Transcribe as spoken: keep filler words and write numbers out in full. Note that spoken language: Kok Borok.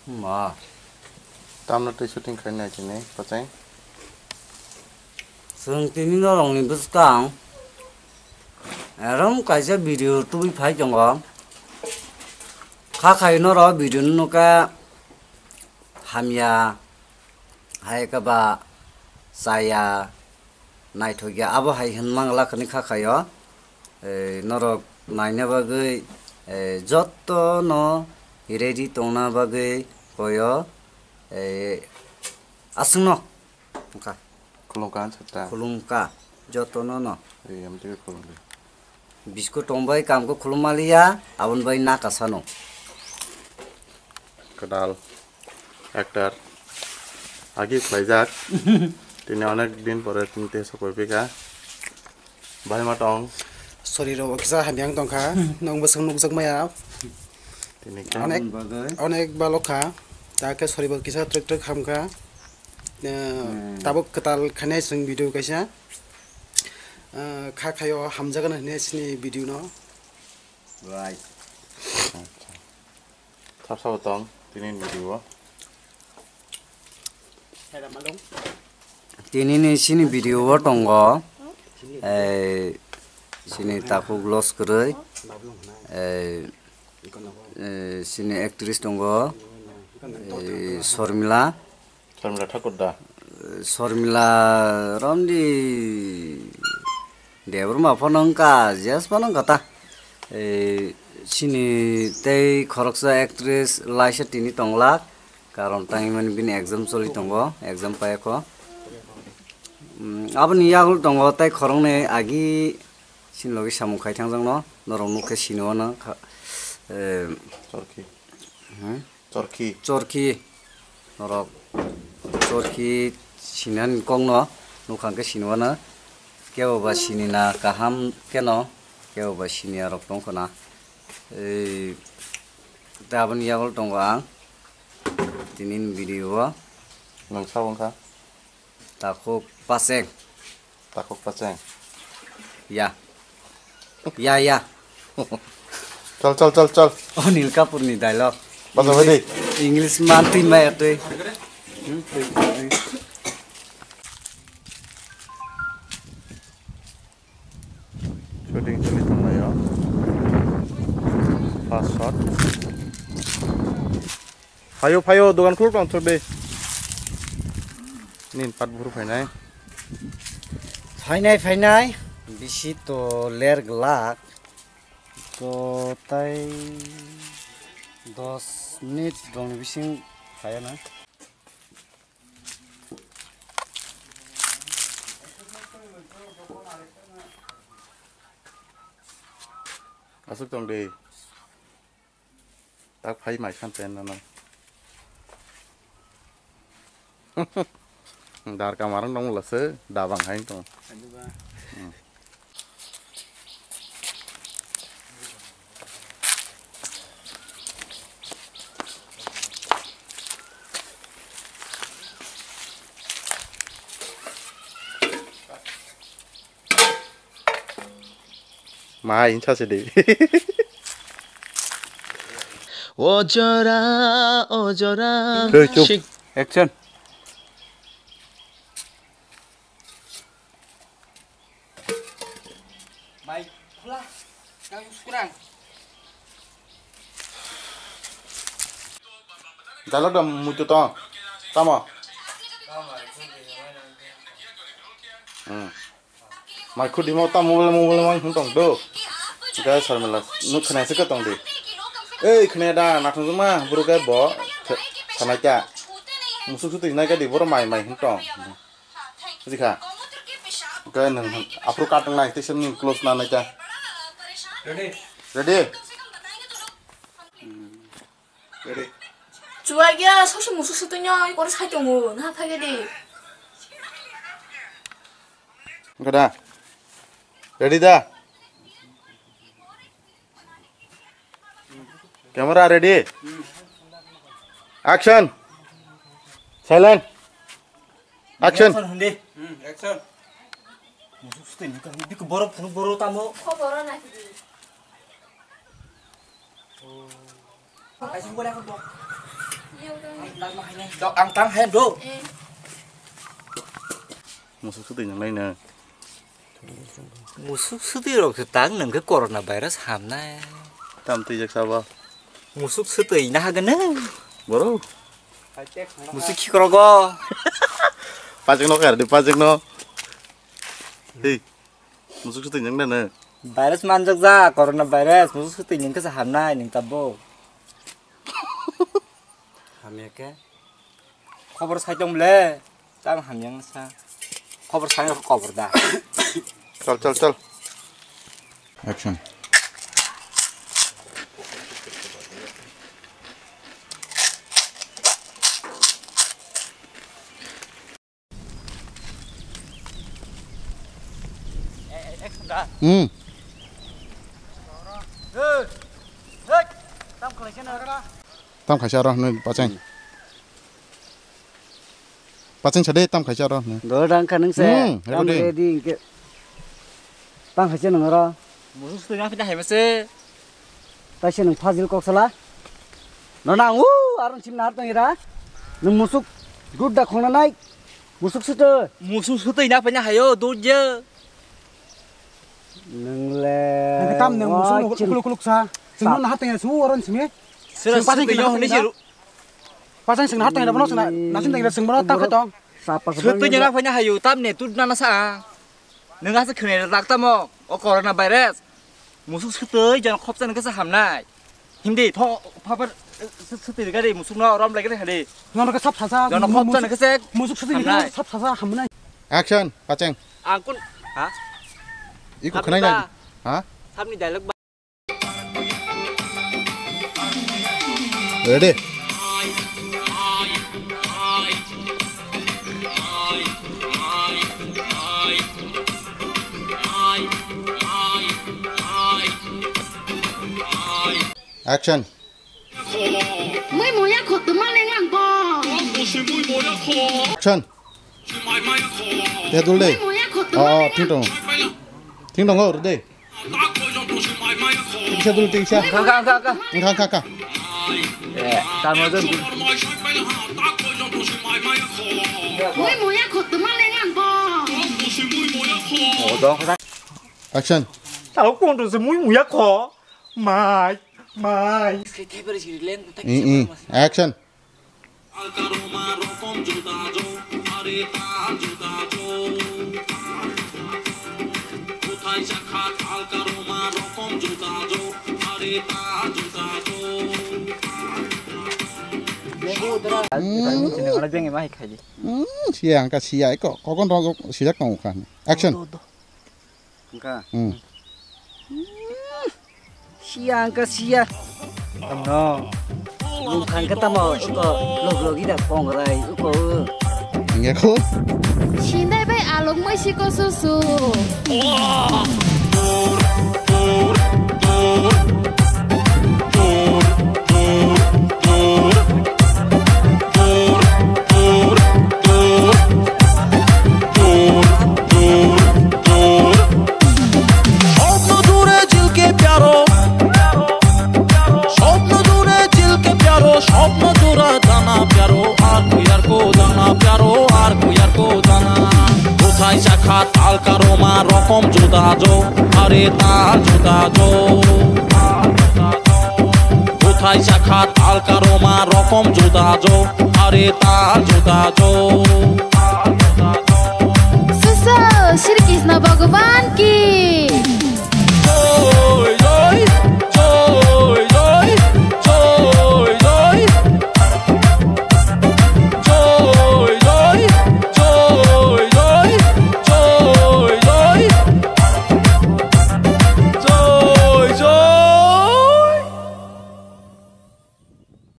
Ma. Tamno twi shooting khainai tini, kochai. Chwng tini norokni bwskang erom kaisa video tubui phai tongo. Kha khai norok video no nukha hamya, hai khe ba chaya, naithokya, abo hai hwnmang lakhani kha khaio. Eh, norok naina bagwi, eh, jotono ready tongna bagwi koyo, eh, aswkno wngkha. Khulumkha ang sakta. Khulumkha jotono no. Ei, amtwi khulumdi. Biskut tongbai kamkhe khulum maliya, aboni bai nakasano. Kwtal actor agi khlaijak. Tini onek din pore tini tei sokoi pika. Bahai ma tong. Sorry ro kisa hamyang tongkha. Nong bwswk nukjak maya. Tini khe. Onek, onek balokha. Ta khe sorry bo kisa trek trek hamkha. Eh, tabuk kwtal khainai chwng video kaisa. Eh, kha khaio hamjakgana hinwi chini video no. Right. Sab sabo tong tini video. Tinini chini video o tongo, eh, chini takhuk los kwrwi, eh, eh, chini actress tongo, eh, Sormila. Sormila Thakur da? Sormila romdi Debbarma phano wngkha, J S phano wngkha ta. Eh, chini tei khoroksa actress laisa tini tonglak, karon tangmani bini exam choli tongo, exam paiya kho. Mm, aboni yagul tongo tei khoroknwi agi chini logi samung khai thangjakno, norok nukhe sini wano kha-, eh, Chorkhi. Hmm? Chorkhi. Chorkhi. Norok chorkhi sinani kokno nukha khe sini wano. Kebo ba sini na kaham kheno, kebo ba siniya rok tongkha na. Ei, tei aboni yagul tongo ang. Tini ni video o. Nwng sabo wngkha? Takhuk Pacheng. Takhuk Pacheng. Ya. Ya, ya. Chal, chal, chal, chal. Anil Kapoor ni dialogue. Bacha bai de. English man twi maya twi. Hmm, twi, twi. Shooting choli tonglaio. First shot. Phaio, phaio, dogan khuluk tong thok de. Nin pat buphuru phainai. Phainai, phainai. Bisi to ler glak. To tai dos minute rong bising phaiya na. Aswk tong de. Tak phai mai khan pen nang. Dar kamarang dong la se dabang hai tong. Hmm. Mai insa se de. O jora, o jora. Hey, chup. Shik. Action. Bai, khula. Kang kurang. Jalok da muitu tong. Tamo. Hmm. Mai khudi mo tamo mobile mobile mo hung tong do. Ga sarmela nuk khna se ka tong di. Ei khna da na thung ma buru ga bo. Sanai ka. Musuk sutu nai ka di boro mai mai hung tong. Bujikha? Oke, nang aphuru cut wngnai, tei sini close na nai ta. Ready? Ready? Ready? Chuwak ya, sosi musu sutu nyo, ikor sai tongo, na phage de. Oke da. Ready da? Camera ready? Action! Silent! Action! Action, hindi. Hmm, action. Musuh sini kan, di ke borok, borok tamu. Kok borok nak di? Kasih boleh aku dong. Ang tang hai do. Musuk sutwi nang lai na. Musuk sutwi rok se tang nang khe corona virus hamnai. Tam twi jak sabo. Musuk sutwi na hagan na. Boro. Musuk khikrogo. Pajak no kar di pajak no. Hei. Musuk sutwi nang na na. Virus manjak ja corona virus musuk sutwi nang khe hamnai nang tabo. Hamya khe. Khobor sai tong le. Tam hamya sa. Khobor sai kobor da. Chal, chal, chal. Action. Hmm. Tam khaisa aro nung pacheng. Pacheng sade tam khaisa aro nung. Do dang kha nung se. Hmm, tam ready. Ready ke. Tam khaisa nung aro. Musuk sutwi na pina hai mase. Taise nung fazil kok sala. Nona u aron sim na tong ira. Nung musuk gudda khona nai. Musuk sutwi. Musuk sutwi na pina hayo dodje. Nung le. Nang tam nung musuk kuluk kuluk sa. Sing non hateng su aron simi. Sira sutwi yo hini siru. Pasang sing hateng da bono sing na. Nasin teng da sing bono ta khatong. Sutwi na pina hayo tam ne tu na na sa. Nung asa khne rak tamo o corona virus. Musuk sutwi jon khopsa nang khe hamnai. Hindi pho phabar sutwi gari musuk no rom lagi hadi. Nono khe sap sasa. Jon khopsa nang khe musuk sutwi hamnai. Sap sasa hamnai. Action, pacheng. Angkun ha? Iku khnai nai. Ha? Sabni dialogue. Ready? Action. Mui muya khotuma lengang bo. Action. Te dul de. Mui muya khotuma. Oh, oh, lengang. Ting tong. Ting tong, oh, de. Tingsa dulu, tingsa. Kha, kha, kha, kha. Kha, kha, kha. Eh, tamo dong. Mui muya khotuma lengang bo. Oh, dong. Action. Tao kong tu se mui muya kho. Mai, mai. Mm, mm. Action. Mm, siya angka siya eko kokon rok sijak tong kha. Action. Wngkha. Hmm. Siya wngkha siya. Tamo. Bung thangkhe tamo uko log logi da kongrai uko. Wngya kho. Sindai bai alok mai siko susu. স্বপ্ন জুড়ে ঝিলকে প্যারো, স্বপ্ন জুড়ে ঝিলকে প্যারো, স্বপ্ন জোড়া জানা প্যারো, আর কো আর কো জানা প্যারো, আর কো আর কো জানা। কোথায় শাখা তাল কারো মা রকম জুদা জো, আরে তাল জুদা জো। কোথায় শাখা তাল কারো মা রকম জুদা জো, আরে তাল জুদা জো।